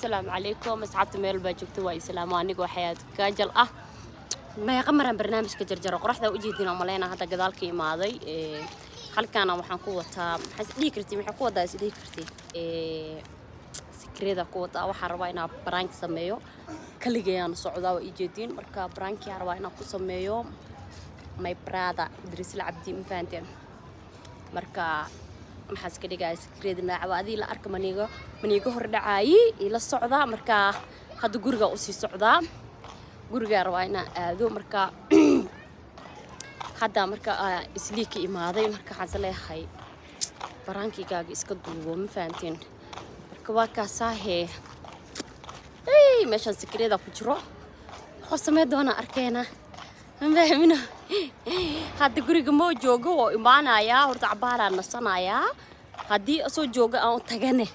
Asalaamu calaykum asxaabta, meel baa joogta, waa islaamo. Anigoo Xayaat Kaajal ah. Meeqa maraan barnaamijka jarjaro? Qoraxda ujeedin oo maleyna hadda gadaalka imaaday. Halkaana waxaan ku wataa, maxaa is dhihi kartiin, maxaa ku wadaa is dhihi kartiin? Sikreda ku wataa. Waxaan rabaa inaan prank sameeyo. Kaligayaan socdaa, waa ijeediin. Marka prank-ii rabaa inaan ku sameeyo my brother Idriisla Cabdi, ma fahanteen? Marka maxaa iska dhigaya? Sikreeda naacaba adii la arka, maniiga hor dhacaayi ila socdaa. Marka hadda guriga usii socdaa, gurigaa rabaa inaan aado. Marka hadda marka Islii ka imaaday, marka waxaan is leeyahay prank-igaaga iska duubo, ma fahanteen? Marka waa kaasaahee. Hey, meeshaan sikreeda ku jiro, wuxuu samey doonaa arkeena, ma fahmino. Hadda guriga moo joogo, waa imaanayaa. Horta cabaaraa nasanayaa. Haddii soo jooga aan u tagane,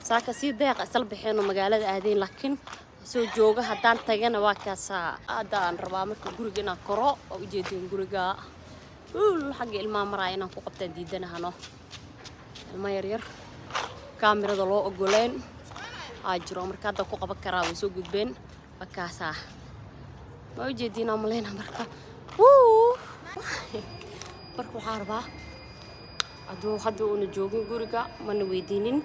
saaka sii deeqa isla baxeenoo magaalada aadeen, laakiin soo jooga haddaan tagana, waa kaasaa. Hadda aan rabaa marka guriga inaan koro oo ujeedin guriga uul xagga ilmaha maraya inaan ku qabtaan diidanahano. Ilmo yaryar kaamirada loo ogoleen aa jiro. Marka hadda ku qaban karaa, way soo gudbeen. Waa kaasaa, ma ujeediin aan maleyna. Marka wuu marka waxaa rabaa hadduu hadda uuna joogin guriga, mana weydiinin.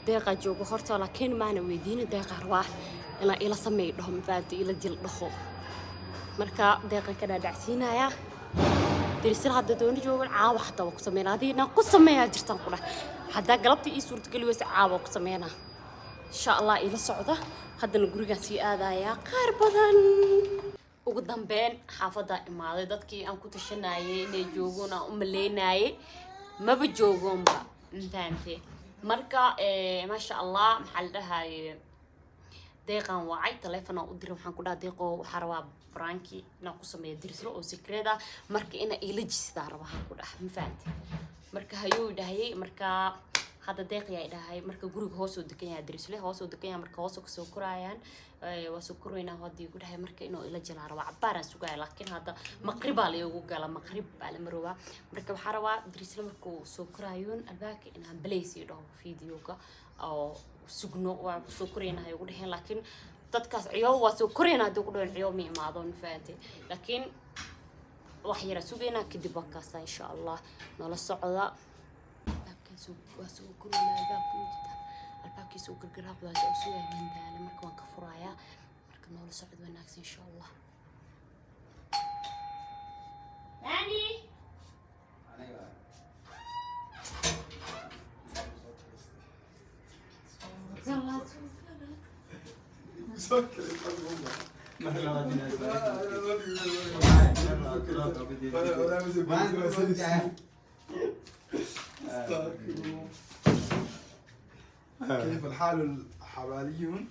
Deeqaa joogo horta, laakiin maana weydiinin. Deeqaa rabaa inaa ila sameey dhaho, mafahanti, ila jil dhaho. Marka deeqan ka dhaadhacsiinayaa dirisal. Hadda dooni joogan, caawa xataa waa ku sameynaa. Haddii inaan ku sameeyaa jirtaan ku dhah, haddaa galabtii ii suurtageli weysa, caawa waa ku sameynaa, insha Allah. Ila socda. Haddana gurigaan sii aadayaa. Qaar badan ugu dambeyn xaafaddaa imaaday. Dadkii aan ku tashanayay inay joogoon aan u maleynayay maba joogoonba, mafahante? Marka maasha Allah, maxaa la dhahaye, Deeqaan wacay, taleefon aan u diray. Waxaan ku dhaha, "Deeqo, waxaa rabaa prank-i inaan ku sameeyo Dirislo oo secret ah, marka inaa iila jisidaa rabaa," ku dhaha, ma fahanti? Marka hayuu dhahayay. Marka hadda Deeq yaa dhahay. Marka guriga hoos oo degan yahay Dirisle, hoos oo degan yahay. Marka hoos oo kasoo koraayaan, waa soo koraynaa haddii ku dhahay. Marka inuu ila jilaa rabaa. Cabaaraan sugaya, laakiin hadda maqribaa laygu gala, maqrib baa la marowaa. Marka waxaa rabaa Dirisle markuu soo koraayoon albaabka inaan play sii dhaho videoga oo sugno. Waa soo koraynaa hay ugu dhaheen, laakiin dadkaas ciyo waa soo koraynaa haddii ku dhaheen, ciyo ma imaado, ma fahantay? Laakiin wax yaraa sugaynaa, kadib waa kaasa, insha Allah. Nala socda. Albaabkaan soo waa soo koraynaa. Albaabka ujeeda, albaabkiisa uu gargaraacdaa oo sugaya. Waan daala, marka waan ka furayaa. Marka noola socod wanaagsan, insha Allah. Nani. كيف الحال الحواليون؟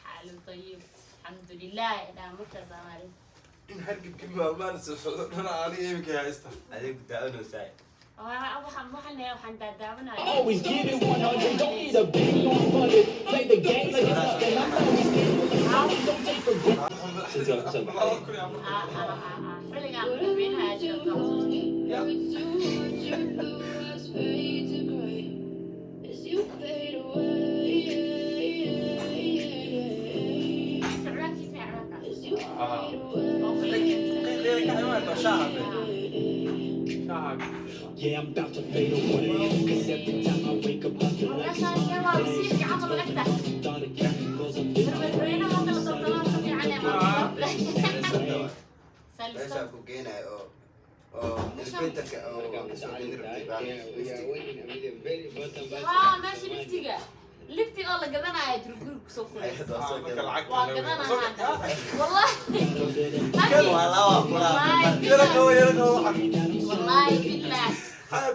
حال طيب، الحمد لله. إذا marka Soomaali In hargabkii maalmahan socdo aniga iminka haysta. Adigu daawanaysaa. Waxaan daadaawanaya. Always give it 100. Don't need a bank, no, I'm funded. Play the game like it's nothing. I'm always in with the don't take for granted. Xilligaan madaxweynaha jirta. Every too much your blue eyes fade to gray as you fade away. Socdaalkiis ma ciwaanka? As you fade away. Yeah, I'm about to fade away. 'Cause every time I wake up, I feel like it's Meeshaan waa wasiirka camal u egtahay. Monday. Thought of chemicals up in my Madaxweynaha hadda la doortana ka fiican ee maanta. Meeshaa ku geenayo oo elevatorka oo kasoo geli rabtay baa liftiga. Haa, meesha liftiga, lifti oo la gadanayo jiro, guriga kusoo koray. Waa gadanaa hadda, wallahi. Waa laba kulaa. Wallahi billah.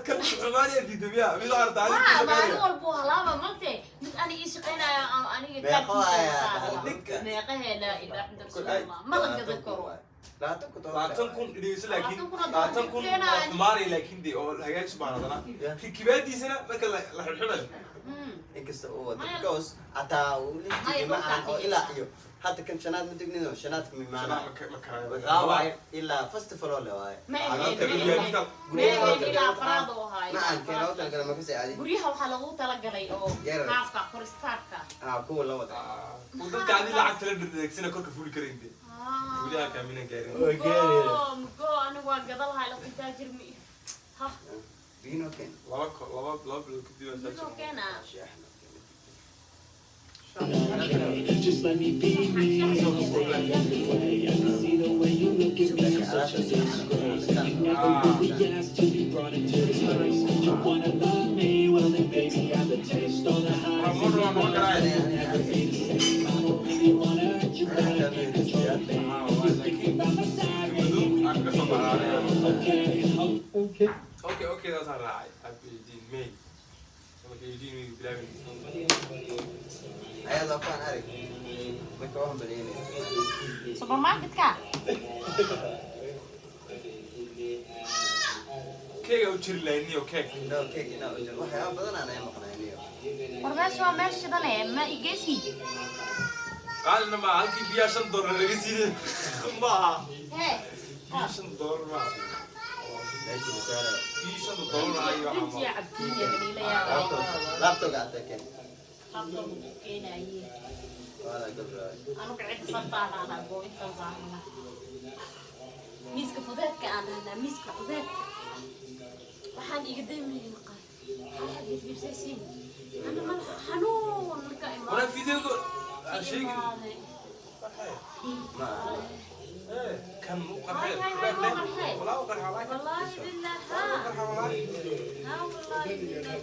Kan xumaaniya diidamiya mid arta. Waa maalin walba waa halaaba magte mid aniga ii shaqaynaayo ama aniga Meeqo kaarkiisa ayaa wataa. Ninka. Meeqahee? Laa ilaaha illa rasuulullah, ma la gadan karo. 20,000. 20,000 dhigeyso, laakiin 20,000 oo 20,000 doolar. Waa xumaanay, laakiin de oo hagaajis baan hadana Yeah. rikibaadiisana marka la xidhxidhayo. Inkasta uu wato, Maya- because hataa uu Maya, liftiga ma ahan oo dhulkaa ilaa iyo hadda kan shanaad ma degnino, shanaadka ma imaana. Ma karayo. Waxaa waaye ilaa first floor le waaye. Ma Waxaa ahayn, loo ma ahayn. guryaha Ma loo ahayn, ilaa talagalay. afraad oo ahaay. Ma ahan kee loo talagalay, ma kasii adi. Guryaha waxaa lagu talagalay oo Yarar. haafka koristaarka. Ah, kuwa la wada. Dadka adi lacagta la dhirdeegsina korka fuuli karayn de. Weli halkaa minan gaarin. Mugo mugo, anigu waa gada lahaa, laakiin taajir ma ihi. Ha. Biino keen. 2 bilood kadib aan Mugo taajir. keena. Shaaxna. Just let me be me. I'll stay out of your way. I can see the way you look at me. You're such a disgrace. You never really asked to be brought into this place. You wanna love me? Well then, baby, I've the taste. All the highs and the lows will never be the same. I don't really wanna hurt you, but I can't control the pain. If you think you're by my side, maybe we Aan can ka soo be baxaa. okay. Okay. Okay, daasaan raacay. Happy 18 May. Marka 18 May bilaabay. Ayadoo kuwan arag marka waxaan baleynaya. Supermarketka. Keega u jiri lahayn iyo keeg. No, cake inaa u jiro, waxyaaba badan aan ay maqnayniyo. War meesha waa meel shidane, ma igeysi. Qaalina ma halkii biyaa $5 laga siiyey maaha. Hee. Biyo $5 maaha. Meesha masaara. Biyo $5 ayo. Rinjiya cabdiin niila yaabay. Laptop gacanta keen. Laptop ku keenaye. Waa la gabraa. Anugu cid sartaana anaa goointan saarna. Miiska fudeedka aan dhahnaa, miiska fudeedka. Waxaan iga daymayn qaar. Waxaad fiirsaysiin. Ana madaxa xanuun marka imaado. Wala videoga aan sheegin. Imaaday. Ma aha. Kan u qarxay. Hay, hay, hay, wuu qarxay. Walaa u qarxay, walaa. Wallaahi billah, U haa. qarxay, walaa. Haa, wallaahi billah.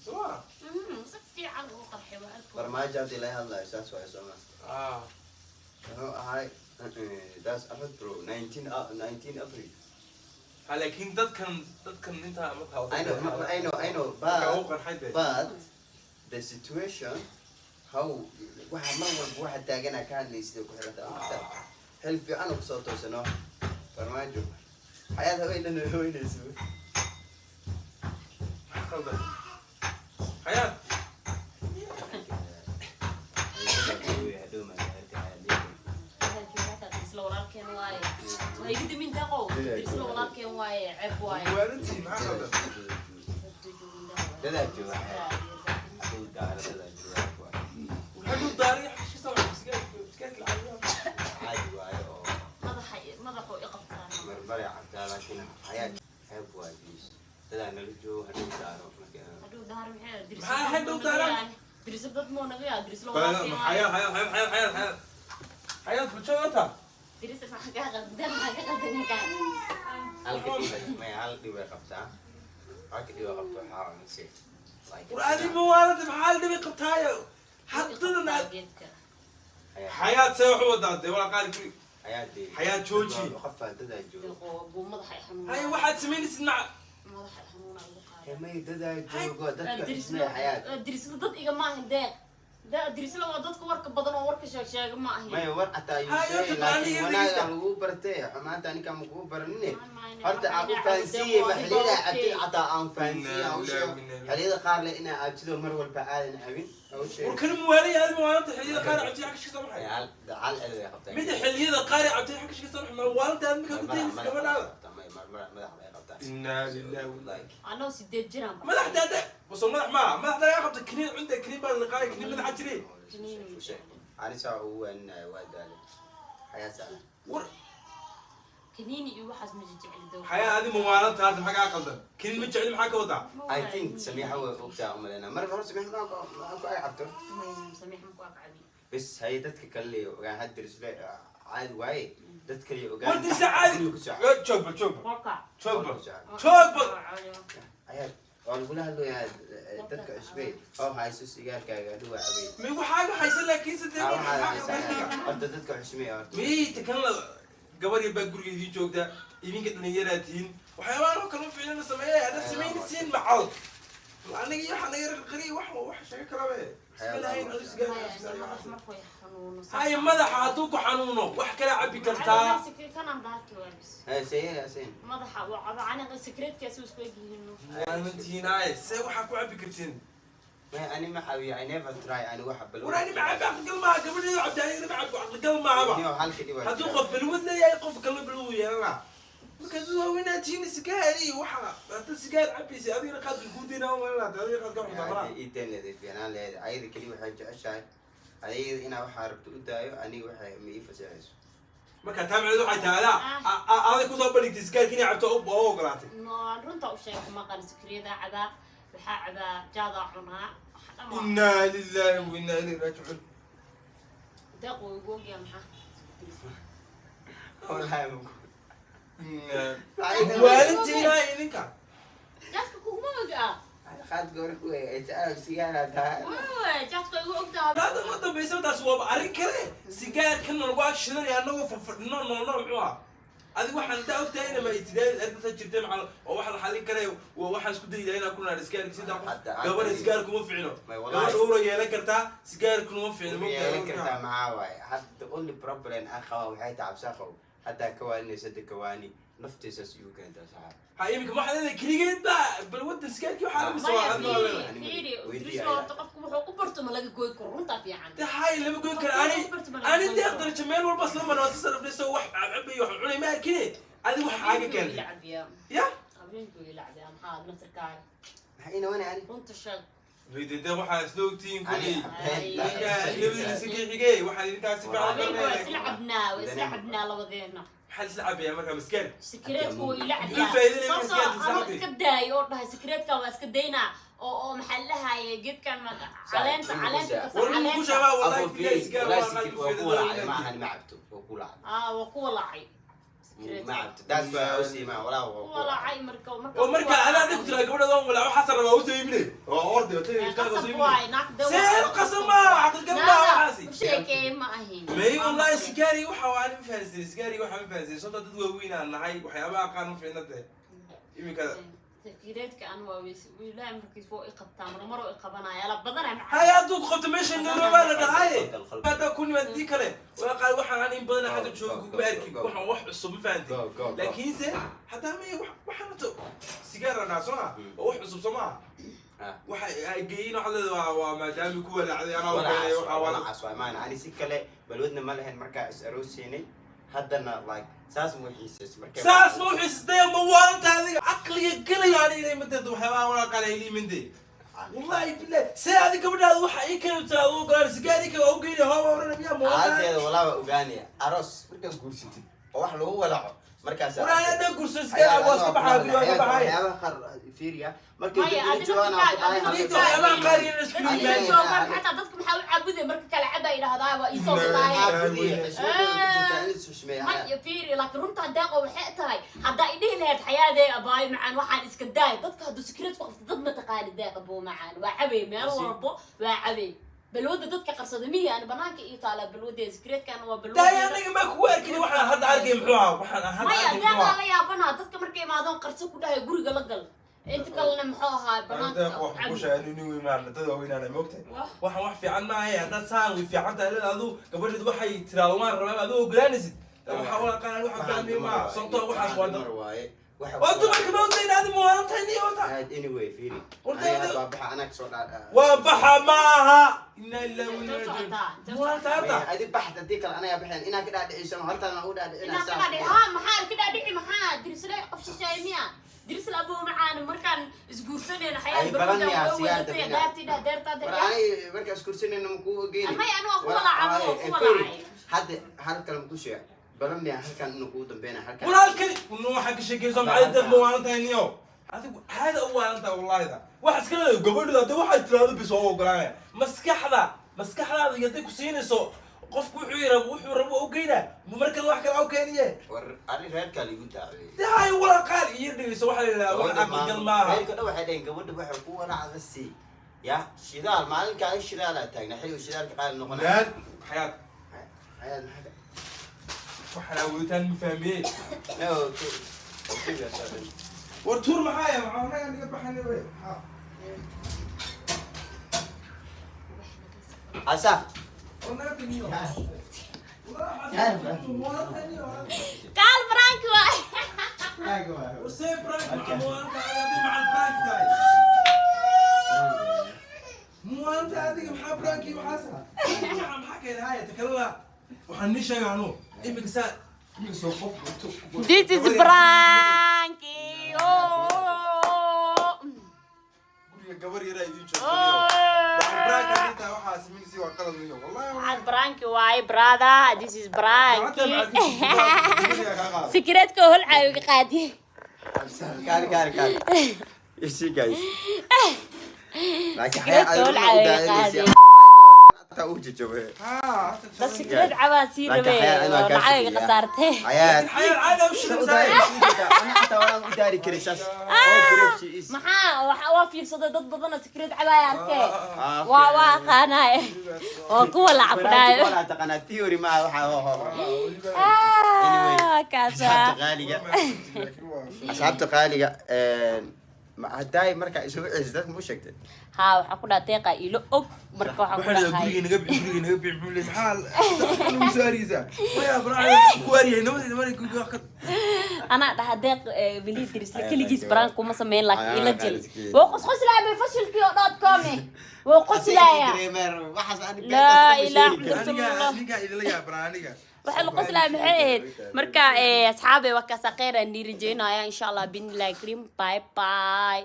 Soo Si fiican uu qarxay, waa arkoo. Farmaajo hadii laga hadlayo saas waaye, sooma? Ah. Wuxuu ahay, that's Ahmed bro, 19 19 April. Ha, laakiin dadkan intaa markaa I know, I know, I know, markaa u but qarxay de. but the situation, how waxa mar walba waxa taaganaa ka hadlaysid ku xiran tahay. Xil fiican oo kusoo toosano Farmaajo, xayaad haweenana hooynayso. Maxaa qaldan? Xayaat. Isla walaalkeen waaye. Waa iga dimin daqow. Isla walaalkeen waaye, ceeb waaye. Waalantii, maxaa qaldan? Dadaa jooga xayaat, haduu daaro dadaa jooga. Hadduu daariyo xashiisa waa sigaarka lacag. Caadi waaye oo Madaxa madaxuu i qabtaa. Marmaray cabtaa, laakiin xayaat ceeb waaye, please, dadaa nala joogo, haduu daaro marka. Hadhow daaro maxay diris? Maxaa hadhow daaran? Diris dad moo naga yaa diris la walaalkeen waaye. Xayaat, xayaat, xayaat, xayaat, xayaat. Xayaat, bulshada horta. Diris maxaa kaa qaldan, maxaa ka qaldan ninkaan? Halka dhib may, hal dhib ay qabtaa, halka dhib ay qabto waxaa waa mise like War adi ma waalanta, maxaa la dhibay qabtaayo? Haddadan aad Geedka. Xayaat see wax u wadaa dee, walaa qaali guri. Xayaat. Xayaat jooji. Qofaa dadaa joogo. Deeqo buu madaxa i xanuunaa. Hay, waxaad samaynaysid maca. Madaxa i xanuunaa ugu qaada. May, dadaa joogo, dadka Dirisla ismay xayaat. Dirisla dad iga ma ahin deeq. Dirisla waa dadka warka badan oo warka sheeg sheega ma ahin. Maya, war xataa you Hay, say horta laakiin aniga wanaaga dhegeysta. lagu bartay, xumaanta aninka ma kugu baranine. Maan, Horta aan u waxaan fahansiiyey deeqo, ba adigoo xilliyada okay. cabtid xataa aan fahansiiyey, aan u sheego Inna xilliyada qaar leh inaa cabtido mar walba aadan cabin aan u sheego. War kan muwaalaya, adi mawaalanta xilliyada qaar cabtid xagga shikasta maxay? Hal hal cid ay qabtaa. Mida xilliyada qaar cabtid xagga shikasta maxay? Mawaalanta aad markaa ku daynaysid gabadhaada. Madax bay qabtaa. Inna lillahi wa Like Anoo 8 jiraan. Madaxda hadda wasoo madax maaha, madaxda laga qabta kiniin cunta, kiniin baa la qaay, kiniin madaxa jiray. Ani saa ugu waaninaya, waa daalay xayaa saalan. War Kaniini iyo waxaas ma jecli dow. Xayaa, adi mawaalanta hadda maxaa kaa qaldan? Kiniin ma jecli, maxaa ka wadaa? I think Samiixa way ogtaa umaleyna, marka hore Samiixa ma ku ay cabto. Samiix ma ku aqcabi. Bes hay, dadka kale leeyo ogaan hadda isle caadi waaye, dad kale ogaan. War dirsa caadi. Guriga ku soco. Joogba, joogba. Warka. Joogba. Ku soco. Joogba. Ayaa waa lagula hadlayaa dadka cusbey oo hayso sigaarkaaga hadhow waa cabay. Mi waxaaga haysan, laakiin sidee Ah, waxaa haysaa horta dadka cusbey horta. Miyay takan la gabar yar baa guriga idiin joogta, idinka dhalinyaraa tihiin, waxyaabahan oo kale ma fiicnana sameeya, haddaad samaynaysiin macal. Aniga iyo waxa naga qariy wax sheego kalabe. Isma lahayn adu sigaar. Madax markuu xanuuno. Hay, madaxa hadduu ku xanuuno wax kala cabi kartaa. Kanaan daarki waa bis. Sayeen sayeen. Madaxa waa caba aniga secretkaasi isku egyihiin. Waamantiinaaye, see waxaa ku cabi kartiin? Ma ani ma xawiyo, I never try ani waxa balwad. War ani ma cabi, caqligal maaha. Gabadheedu cabdi, anigana ma cabo, caqligal maahaba. Niyo halka dhib. Hadduu qof balwad leeyahay, qof kalena balwad uu yeelanaa. Marka dad waaweynaa tihiin, sigaari waxa hadda sigaar cabaysa, adigana qaadka kuu daynaa umalina, adiga qaadka cuntaa malaa. Iidan leedahay, fiicnaan leedahay. Ayada keli waxay jeceshahay ayada inaa waxaa rabto u daayo, aniga waxay ma ii fasaxayso. Marka taa macnaheedu waxay tahay adaa aday kusoo bandhigtay sigaarka inay cabto oo ogolaatay. No, runta u sheeg, maqan sikriyada cabaa, waxaa cabaa, jaadaa cunaa, waxa dhan waa. Innaa lillahi wa innaa ilayhi raajicuun. Deeq wuu igu ogyahay maxaa. Wallahi ma Waalintiina idinka. Jaadka kuguma ogaa. Qaadka hore ku eeg sigaar tahay. Jaadka igu ogtaa. Hadda ma dambaysa, taas waaba arrin kale. Sigaarkana lagu agshidanaya annagoo fafadhino noolno, muxuu ah? Adiga waxaan daa ogtahay inama itidaal arrinta jirtay macal oo waxa la xallin karay. Waa waxaan isku dayi lahaa inaan ku naar sigaarka sidaa qof Hadda- gabadha sigaarku ma ficno. May wallahi. Gabadha uura yeelan kartaa, sigaarkuna ma ficno, ma yeelan ogtahay? Kartaa maxaa waaye? Hadda the only problem aan qabaa waxay tahay cabsaaqow haddaa ka waaninaysa kawaani naftiisaas igu keentaa saxaab. Ha, iminka waxaad leedahay keligeed baa balwadda sigaarkii waxaa la mise waa Maya, adna waa leedahay. fiiri, fiiri. Idris, horta qofku wuxuu u barto ma laga goy karo, runtaa fiican. De hay, lama goyn karo. Ani deeq darajo meel walba isla marna waa si sarafnayso, wax cabcabayo, wax cunay ma arkine. Adiga wax xaaga Habeenkii wuu keentay ila cabiyaa. Ya. Habeenkii wuu ila cabiyaa, maxaa naftirkaaga? Maxaa ina wani ani? Runta sheeg. De waxaa isla ogtihiin kuley Ay. idinka labadiina si xigay, waxaan idinkaa si fiican u Habeenkii waa garanaya. isla cabnaa, waa isla cabnaa labadeena. Maxaa isla cabayaa markaa maskaar? Sikireedku wuu ila Muxuu cabiyaa. faa'iido leeyahay Sababtoo maskaxda ah anuu isla iska daayo oo dhahay sikireedka waa iska daynaa oo maxaa la dhahaye geedkan caleenta kabsar War muku caleenta. sheegaa, wallahi Abu billahi fiiri, sigaar wallahi waa sikir waa ku walacay, ma ahan ma cabto, waa ku walacay. Ah, waa ku walaacay. Ma cabto, that's why I usii ma walaa waa Ku ku walacay. walaacay marka Oo marka adaa adig ku tiraa gabadha waan walaa, waxaas rabaa usoo iibinay oo orday oo tagay qasab iskaga soo iibinay. Waay naag de. See qasab ma caqligal ma waxaasi. Sheekee ma ahin. May wallahi sigaari waxa waa ani ma fahansin, sigaari waxa ma fahansin, sababta dad waaweyn aan nahay, waxyaabaha qaar ma fiicna dee iminka. Sikireedka an waa weys wiilaahi markiis wuu i qabtaa, marmar oo i qabanaya la badanaya ma. Hay, hadduu ku qabto meesha Nairobi la dhahaye, haddaa ku nimaad dii kale waa qaar waxaan aan in badan xagga jooga kuma arkin, waxaan wax cusub ma fahantin. Go, go, go. Laakiinse haddaa may waxaan wato sigaar la dhahaa soo ma oo wax cusub soo maaha. Ah. Waxa ay geeyin waxaad leedahay waa maadaami ku walaacday anaa u keenay waxa waa. Walacaas waa maana ani si kale balwadna ma lahayn markaa is aroosiinay, haddana like saas ma xiisays marka. Saas ma uxiisatay? Ma waalanta adiga? Caqliga gelaya ani inay madeedo waxyaabaha walaa qaal ay liiminde, wallahi billahi. See adi gabadhaada waxa ii keentaa u ogolaan sigaar ii keen waa u geynaya hooba oranaya miyaa ma waalanta? Aadeeda walaa waa ogaanaya aroos markaad guursatid oo wax lagu walaco markaas. War ani haddaan guurso sigaar waa iska baxaa, guriga waa ka baxaya. Waxyaabaha qaar fiiriya markay Maya, dadka adiga joogaan dadka- aan adiga ku Inta dhahay. waxyaabaha qaar inay isku Dadka yimaadeen. joogaan xataa dadka maxaa u caabuday marka kale caba yidhahdaa waa iisoo gadaaye. Maya, fiiri, laakiin runta deeqo waxay tahay haddaa i dhihi lahayd xayaadee abaayo macaan waxaan iska daay dadka hadduu sikireed ku qabto dad ma taqaani deeqa buu macaan waa cabay meel walbo waa cabay balwada dadka qarsada miya ani banaanka ii taala balwadeeda sikireedkana waa daaya balwadeeda. Anaga maa kugu arkin, waxaan hadda arkay muxuu ahaa? Waxaan hadda Maya, arkay muxuu deeqaa ahaa? la yaabanaa dadka markay imaadaan qarso ku dhahay guriga la gal, inta kalena muxuu ahaa banaanka Wax ku sheegay nin weyn maan dad waaweyn aan moogtahay. Wah. Waxaan wax fiican ma ahay haddaad saan way fiican tahay leeda adu gabadheed waxay tiraado waan rabaa aduu ogolaanaysid waxaa wala qaan waxa fahmay ma sababtoo waxaas waa dad waaye. Waa dumarka ma ogtahay inaad muwaalan tahay niyo wata. Anyway, fiiri. Warta aniga hadda waa baxa, anaa kasoo dhaa. Waa baxa ma aha, inaa ilaahi wa Intee inaa socotaa? Intee muwaalanta hadda. Adi baxda hadii kale anagaa baxeen inaa ka dhaadhiciso hortaan u dhaadhicinaa. Inaa ka dhaadhici haa, maxaa ka dhaadhici? Maxaa dirisle qof shisheeye miya? Dirisle abuu macaan markaan isguursanayna xayaad Ay, balan barwada miyaa waa siyaarta wadatay bina? daartii dhah deertaa War deertaa. ani markaa iskursanayna makuu ogeyni. Maya, anigu waa ku walaacay, waa ku walaacay. Hadda hal kale maku sheeg, balan miyaa halkan inuu kugu dambeynaya halkan? Walaalkani waxaan ka sheekayso maxay dad ma waalan tahay niyo? Adigu caada u waalan tahay wallahi da wax iska leedahay gabadhu hadda waxay tiraahdo bis oo ogolaanaya maskaxdaada iyo hadday ku siinayso qofku wuxuu yara wuxuu rabo u geynaa markale wax kale u keeniye. War arrin reerkaa liigu daacay. De hay, walaa qaal iyo dhegeyso, waxaa la yidhahdaa wax aqligal maaha. Reerka dhan waxay dhaheen gabadha waxay ku walacda si ya shidaal maalinkaa shidaalaa taagnaa xilligu shidaalka qaali noqonaya. Naad xayaat. Xayaad maxaa Waxaan awooditaan ma fahmiyey. No. War tuur maxaa ya maxaa anaga naga baxayna wey. Asaf. Kaal, prank waay. Wasee prank? Maxaa muwaanta adiga macal prank tahay? Muwaanta adiga maxaa prank iyo waxaas ah? Maxaa keenay? Haya, takalada waxaan nii sheegaa anu imika saa imika soo qof This is prank. Oh. Guriga gabar yaraa idiin joogto. Prank haddii tahay waxaas minisi waa qalad niyo, wallahi. Waxaan prank waay, brother. This is prank. Gacanta. Fikraadka holcaayo iga qaadi. Kaali, kaali, kaali. You see, guys. Laakiin Fikraadka xayaa adigu holcaayo u iga daadinaysa. qaadi. Oh my God, kan xataa uu jajabay. Dad fikrad cabaa sii Laakiin rabay xayaa inaa oo kaa lacag iga fikiyaa. khasaartay. Xayaa Xayaa caada u shidan saay. Ana xataa waan u daari karay saas. Oh, brave she is. Maxaa waxa waa fiirsaday dad badan oo fikrad cabaaya arkay. Ah, Waa aqaanaay oo kuwa lacag ku dhaayo. Wala taqaanaa theory ma waxa ho ho. Ah, kaasa. Asxaabta qaaliga. Asxaabta qaaliga ma haddaay markaa isugu celiso dadka ma u sheegtay? Haa, waxaa ku dhaha deeqa ilo og, marka waxaan ku Waxaa dhahay guriga naga bixi, guriga naga bixi. Muxuu leeyahay? Maxaa lagu soo ariyeysaa? Maya baraac ku ariyay nabadii mari guriga ka. Anaa dhaha deeq weli dirisle keligiis baraan kuma sameyn, laakiin ila jil Ayaa, wuu qosqoslaaya bay fashilkii oo dot com wuu qoslaaya. Laa ilaaha illa Aniga ninka idinla yaabana aniga. Waxaa la qoslaaya maxay ahayd? Marka asxaabe, waa kaasa, kheyr aan nii rajeynaya insha Allah, binillahi karim. Bye bye.